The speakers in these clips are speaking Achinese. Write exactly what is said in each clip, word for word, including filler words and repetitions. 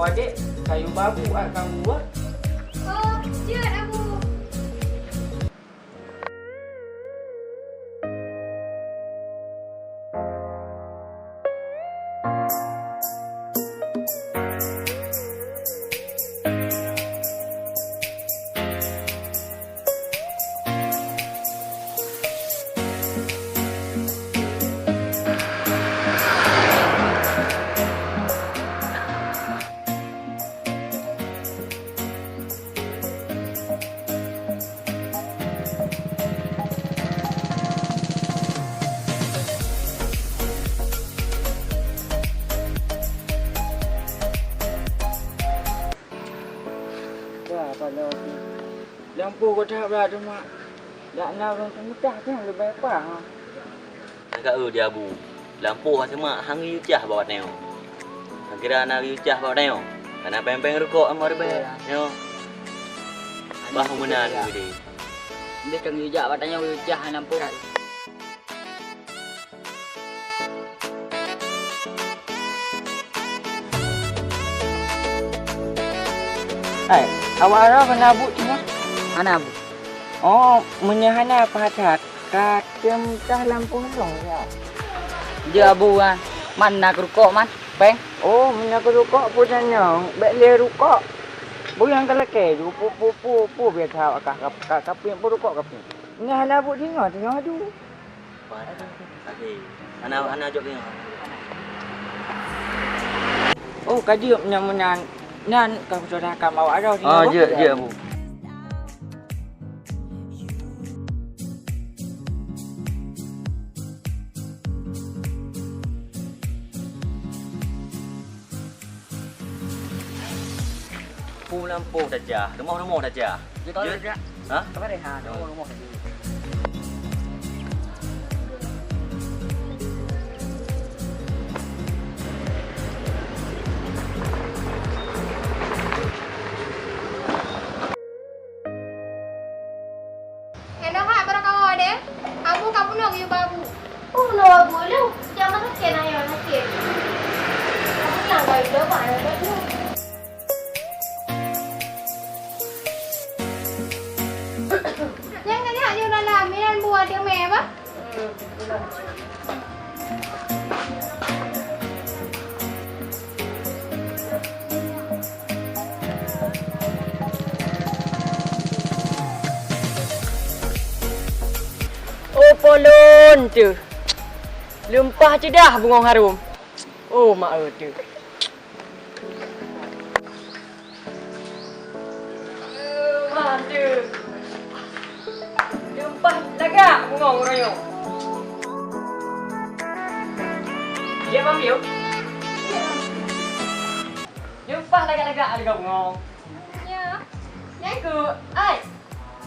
Adék, kayue babu, ah, kamu, ah. Oh, jeuet, Abu. Wah, apa lewat ni? Lampôh ka that brat teuma. Dak na ureueng peumutah pih leubeh pah, ha. Ka eu di Abu. Lampôh ka seumak han geuyue cah bak watèe nyoe. Ka kira na geuyue cah bak watèe nyoe. Ka na péng-péng rukok sama ribèe nyoe. Bah meunan geude. Ndeh ka geuyue jak bak watèe nyoe geuyue cah lampôh. Hai, awak droe keuneuk buet cit nyoe? Hana buet. Oh, meunyoe hana paih that, ka tem tah lampôh lôn, ya. Jeuet Abu, ah. Man na keurukok, man. Péng. Oh, meunyoe keurukok peue tanyoe, bèk lé rukok. Peue nyang talakèe ju, peue, peue, peue, peue biasa awak kah, ka, ka, ka piep peurukok ka piep. Meunyoe hana buet jinoe, tanyoe adu. Hana, hana jok nyoe. Oh, ka jeuet nyan meunan. Nyan ka kucurahkan awak droe. Oh, jeuet, jeuet, Bu. Pu lampôh tajak, rumoh-rumoh tajak. Jeuet. Ha? Rumoh-rumoh tajak. Nyan nyoe hak baroe kawoe deh. Abu ka bunoe geuyue ba Abu. Oh, bunoe Abu lom. Jak masak keu na nyoe sakét. Abu nyang ka lom bak nyoe lom. Nyang ka nyak nyoe dalam, inan buah teumé, bah. Oh, polon teuh. Leumpah ceudah bungong harôm. Oh, ma e teuh. Mantap. Leumpah lagak bungong uroe nyoe. Ya, Mam, yuk. Leumpah lagak-lagak lagak bungong. Ya. Nyang ku, ai.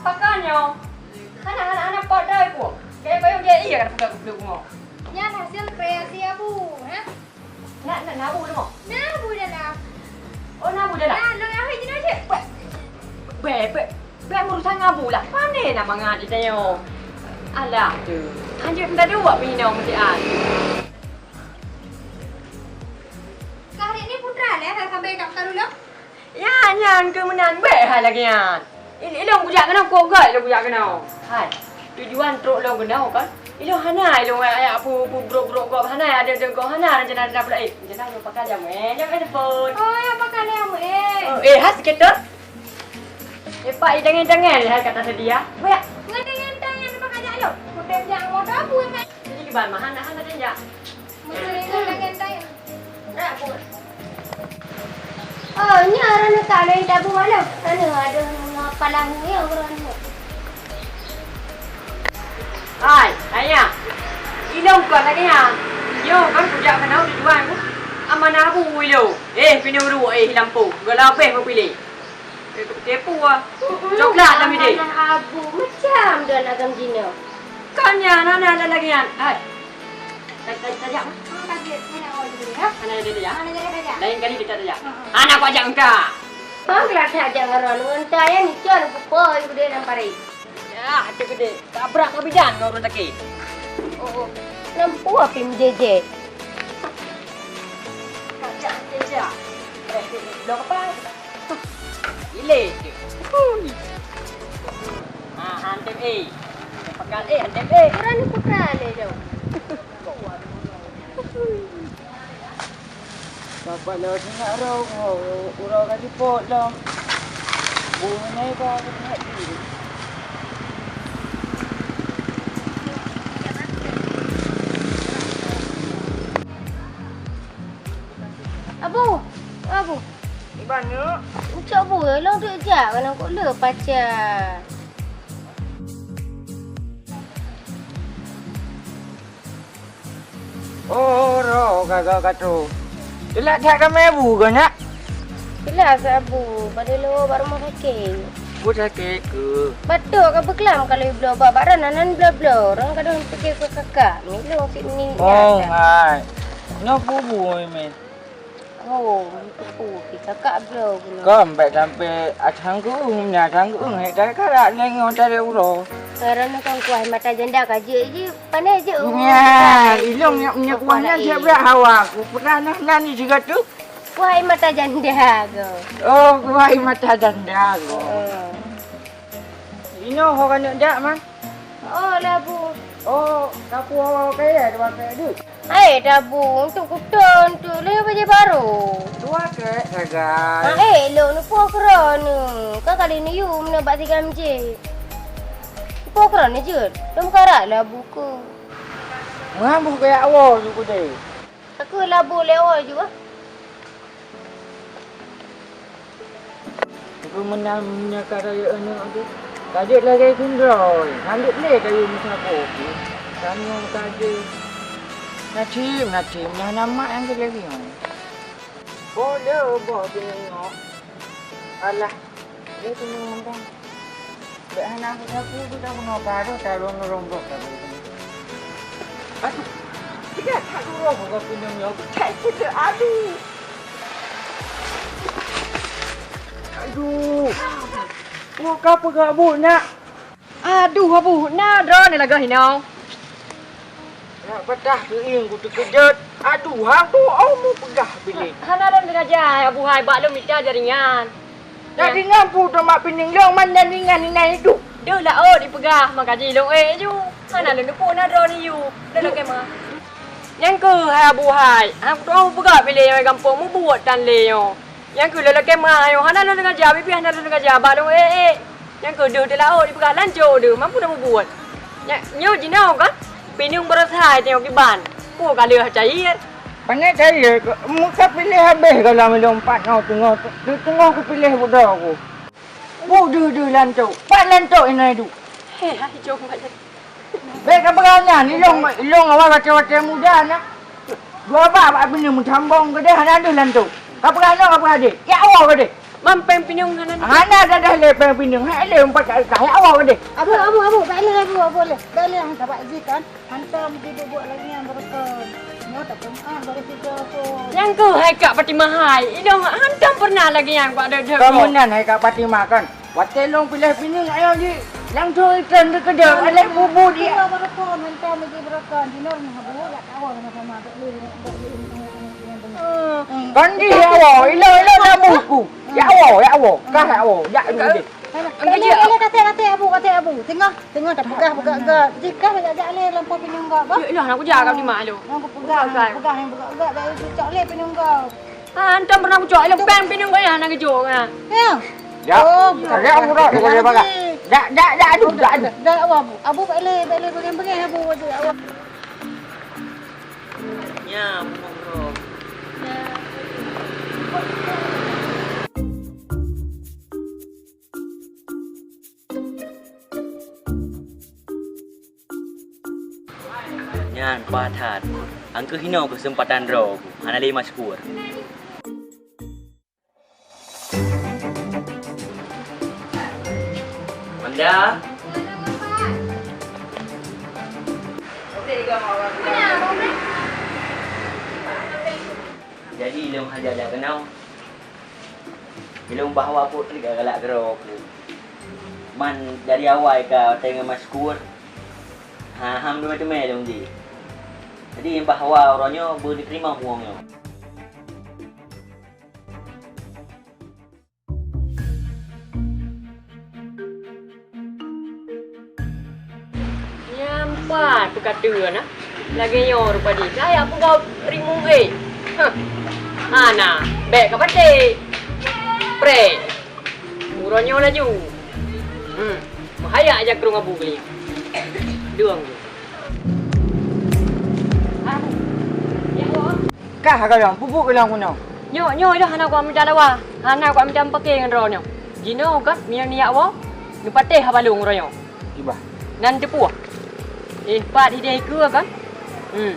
Pakon nyoe? Hana, hana, hana pot dai pun. Gaya-gaya dia iya kan pegang kupluk bungong. Nyan hasil kreasi Abu, ha? Nak, nak nabu dah mau? Nabu dah lah. Oh, nabu dah lah? Nah, long ahai je dah je. Bek, bek, bek, bek urusan nabu lah. Pane nak mangat di tayo? Alah tu. Hanjeuet minta dua pih nong mesti an. Kah hari ni putra leh, sampai kat Karula? Ya, nyan keuh meunan, bèk hai lagèe nyan. Il-, ilôn kujak keunoe, kok göt ilôn kujak keunoe. Hai, tujuan trok lôn keunoe kan, ilôn hana ilôn jak, jak pu-, pu-, brok-brok gob, hana adoe-adoe gob, hana rencana-rencana pula. Eh, rencana ilôn pakai jam, eh, jam handphone. Oh, ya, pakai jam, eh. Oh, eh, hai, skater. Eh, Pak, eh, jangan-jangan, hai, kata sedia. Bèk. Ngan jangan-jangan, pakai jak lôn. Kutep jak motor aku, eh, Pak. Jadi, kiban mah, hana, hana jangan jak. Oh, nyoe ureueng ka lôn tabu malam. Aneuk adoh nyoe palang nyoe ureueng nyoe. Hai, hai nyan. Ilôn kon lagèe nyan. Nyoe kan kujak keunoe tujuan ku. Amanah bu ilôn. Eh, pineuk ruek eh lampôh. Geulah abéh meupiléh. Eh, teupeu ah. Coklat lam idéh. Amanah abu macam dah lagam jinoe. Kan nyan, hana, hana lagèe nyan. Hai. Ta-, ta-, tajak, mah. Oh, tajak. Mana awak dulu, ya? Hana jadi tajak. Hana jadi tajak. Lain kali kita tajak. Heeh. Hana ku ajak engka. Hah, kelakar ajak ngon ureueng. Ngon ta, ya, ni, cor, bupo, ibu dia dalam parit. Ya, tu gede. Tabrak kau bidan ngon ureueng sakét. Oh, oh. Lampu api menjeje. Tajak, tajak. Bloe kapal. Ilé. Hui. Ha, hantem eh. Pakal eh, hantem eh. Urang ni putra lé jauh. Bapak lo sinyak ro, uroe ka jipot lom. Bungai ba. Abu, abu. Iban nyo. Ucok bu, long tu jak, kana kok le pacar. Oh, roh gaga kato. Telat that ramai bu ke nak? Telat sabu, pada lo bak rumah sakit. Bu sakit ke? Batuk ka beuklam kalau ibloe bak baran anan bla-bla. Orang kadang fikir ke kakak. Milo sik ni. Oh, hai. Nyo bu bu meh. Oh, itu kakak bloe bunoe. Kom, bèk sampai asanggung, nya asanggung, hek kakak lengong tadi uroe. Karena kan kuah mata janda ka jeuet je, pané jeuet. Nya, ilong nya, nya kuah nyan siap berat hawa. Ku pernah nah nan ni juga tu. Kuah mata janda ke? Oh, kuah mata janda ke? Oh. Inoe ho keuneuk jak, Man? Oh, labu. Oh, kapu ho kaya dua kek deuh. Hai, dabu, untuk kuton tu lé bajèe baru. Dua kek sagai. Hai, lôn nupo keudroe nyoe. Ka kali niyum na bak sigam jih. Nupo keudroe nyoe jeuet. Lôn karat labu ku. Meuhan boh kaya awai ju kudeh. Aku labu lewat juga. Aku menang menyakar raya aneuk tu. Kadet lagèe gundroi, nanduk lé kayu meusapo. Kami orang kaget. Nasib, nasib, nah nama yang kelebihan. Boleh ubah tu nengok. Alah, dia tu memang. Bèk hana aku sapu tu dah bunoe baru taroh ngerombok dah. Aduh, tidak tak dulu aku kau pinjam nyoe. Aku cek kita, aduh. Aduh. Mau kau peugah bu nak? Aduh, abu, na droe ni lagah hinoe. Nak patah keuieng ku teukeujot. Aduh, hang tu au mu peugah biléh. Hana lôn sengaja, Abu hai, bak lôn mita jaringan. Jaringan pu tomak pining lôn man jaringan inan idup. Deuh laôt dipeugah, maka jilong ék ju. Hana lôn neupue na droe ni yu. Lôn lakèe ma. Nyang keuh hai Abu hai, hang tu au peugah biléh nyang gampông mubuet tan lé nyoe. Nyang keuh lôn lakèe ma nyoe, hana lôn sengaja, bibi hana lôn sengaja, bak lôn ék-ék. Nyang keuh deuh teulaôt dipeugah lancok deuh, mampu na mubuet. Nya, nyoe jinoe kan, pineung baroesa hai tanyoe kiban. Peue ka lheueh cair. Pané cair, muka piléh habéh goh lom ilong pat nyoe teungoh, teungoh kupiléh budoe ku. Bu deuh-deuh lancok, pat lancok inoe duek. Hé, hai jong mat. Bèk ka peugah nyan, ilong, ilong awai watèe-watèe muda na. Dua bak bak pineung meutambong keudeh hana deuh lantok. Ka peugah nyoe, ka peugah deh. Jak woe keudeh. Mam pèng pineung hana deuh. Hana dadah lé pèng pineung, hai lé empat kat utang. Jak woe keudeh. Abu, abu, abu, bèk lé abu, abu lé. Bèk lé hana bak jih kan. Hantom di bubuk lagi nyang beureukan. Nyoe tak peumah baru tiga pun. Nyang keuh hai Kak Fatimah hai. Ilong hantom pernah lagi nyang bak deuh-deuh. Kamu nan hai Kak Fatimah kan. Watèe lôn piléh pineung ayah jih, langsung itrön teukeudeuh, aléh bubu jih. Dua beureukoh, mantong meuji beureukoh. Jinoe nyoe bu, jak tawoe sama-sama. Kon jih ya Allah, ilong, ilong na buku. Ya Allah, ya Allah, kah ya Allah, jak dulu deh. Aléh, aléh, katék, katék abu, katék abu. Tengah, tengah dah peugah, peugah, peugah. Jih kah jak, jak lé lampôh pineung gak, bah? Ya Allah, nak kujak kat lima lu. Nak peugah, peugah yang peugah, peugah, baru cocok lé pineung gak. Ah, hantom pernah kucok ilong pèng pineung kaya hana geujok kan. Ya. Ya. Oh, agak murah tu boleh bagak. Dak, dak, dak, aduh, dak, aduh. Dak, abu, abu bèk lé, bèk lé, bèk lé, abu, abu. Ya, murah, bro. Nyan paih that. Angkeuh hinoe keuseumpatan droe ku, hana lé masyukur. Manda. Jadi, ilong hana jak keunoe. Ilong bahwa putri galak keudroe ku. Man dari awai ka watèe ngon masyukur. Ha, ham teumé-teumé lôn jih. Jadi, bahwa uroe nyoe beuteurimong pungo nyoe. Ka teue na, lagèe nyoe rupa jih. Kaya peugah rimueng, eh. Hah. Hana, bèk ka patéh. Preh. Uroe nyoe laju. Hmm. Meuhaya jak krueng abu kali. Dueng. Kah ka lom, peubuet ka lom keunoe. Nyoe, nyoe dah hana kuat mita dawa. Hana kuat mita paké ngon droe nyoe. Jinoe gét meunyoe nijak woe, neupatéh haba lôn uroe nyoe. Kiban. Nan teupeue. Eh, pat hideh keue kan? Hmm.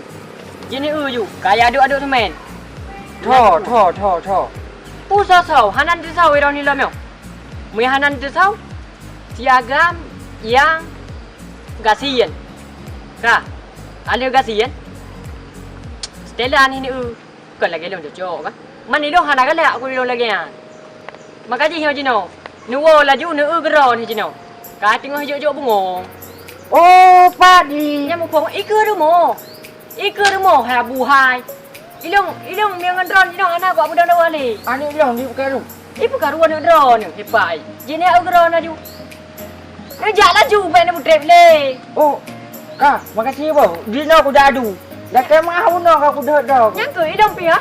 Jih ni eu ju, kaya aduk-aduk semen. Tho, tho, tho, tho. Peue soe-soe, hana teusau irong nilom nyoe. Meunyo hana teusau, siagam nyang gasien. Ka, aleuh gasien. Setelan ni eu. Kon lagèe lôn cocok kan? Man ilôn hana galak keu ilôn lagèe nyan. Maka jih nyoe jinoe, neuwoe laju neueu keudroe nyoe jinoe. Ka teungoh jok-jok bungong. Oh, padi. Nyan muphom ikeue rumoh. Ikeue rumoh hai Abu hai. Ilôn, ilôn meunyoe ngon droeneuh jinoe hana kuat peudong dawa lé. Aneuk lôn di Peukaru. Ih, Peukaru aneuk droeneuh, hebat. Jinoe eu keudroe laju. Neujak laju, bèk neupeutrép lé. Oh, ka, makasih boh. Jinoe kujak adu. Lakèe meuah bunoe ka kudhôt droe. Nyang keuh ilôn pih, ha?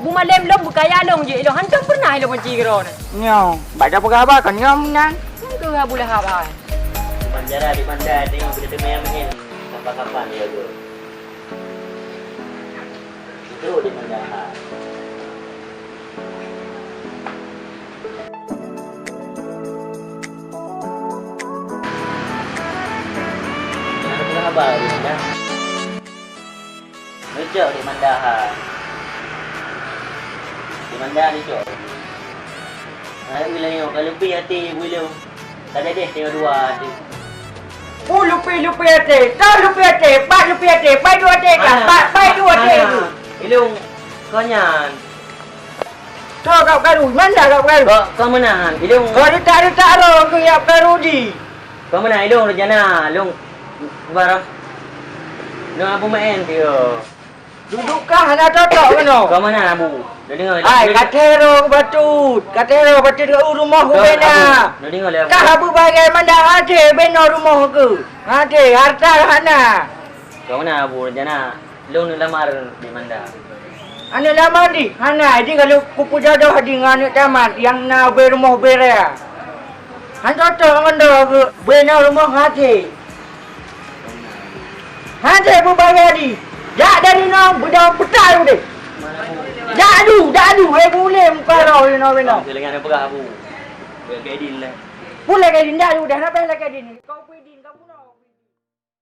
Bumalém lôn beukaya lôn jih ilôn. Hantom peureunah ilôn banci keudroe nyoe. Nyoe, bak tapeugah haba kon nyoe meunan. Nyang keuh Abu Lahab hai. Di bandara, di bandara, tengok kita teumé main kapal-kapal dia tu. Itu di bandara. Hana haba, Bunda. Neucok di Manda ha. Di Manda neucok. Hai, wilayah ka leupie até ibu ilôn. Ka jadi tengok dua até. Oh, leupie-leupie até. Ka leupie até. Pat leupie até. Pai dua até ka. Pat, pai dua até. Ilôn, kon nyan. Tho kap karu, meunan kap karu. Kok, kok meunan, ilôn. Kok rutak-rutak roh keu kap karu di. Kok meunan, ilôn rencana, ilôn barang. Nyoe Abu maén dia. Duduk kah hana totok keunoe. Kok meunan, Abu? Dah dengar, dah dengar. Ai, ka teuroe batut. Ka teuroe batut keu rumoh keu bena. Dah dengar lé, Abu. Kah Abu bagai mandang até bena rumoh keu. Até, harta hana. Kok meunan, Abu, rencana? Lôn neulamar di Manda. Aneuk lamar di? Hana, di kalau kupeujodoh di ngon aneuk tamat nyang na ubé rumoh ubé raya. Han cocok ngon droe keu ubé na rumoh hase. Hase beubaya di. Jak dari nyoe beudôh peutai udeh. Jak adu, jak adu, hai bulem paro di nyoe beno. Keulingan peugah Abu. Lagèe din lah. Pun lagèe din, jak adu dah, na payah lagèe din. Kau pui din.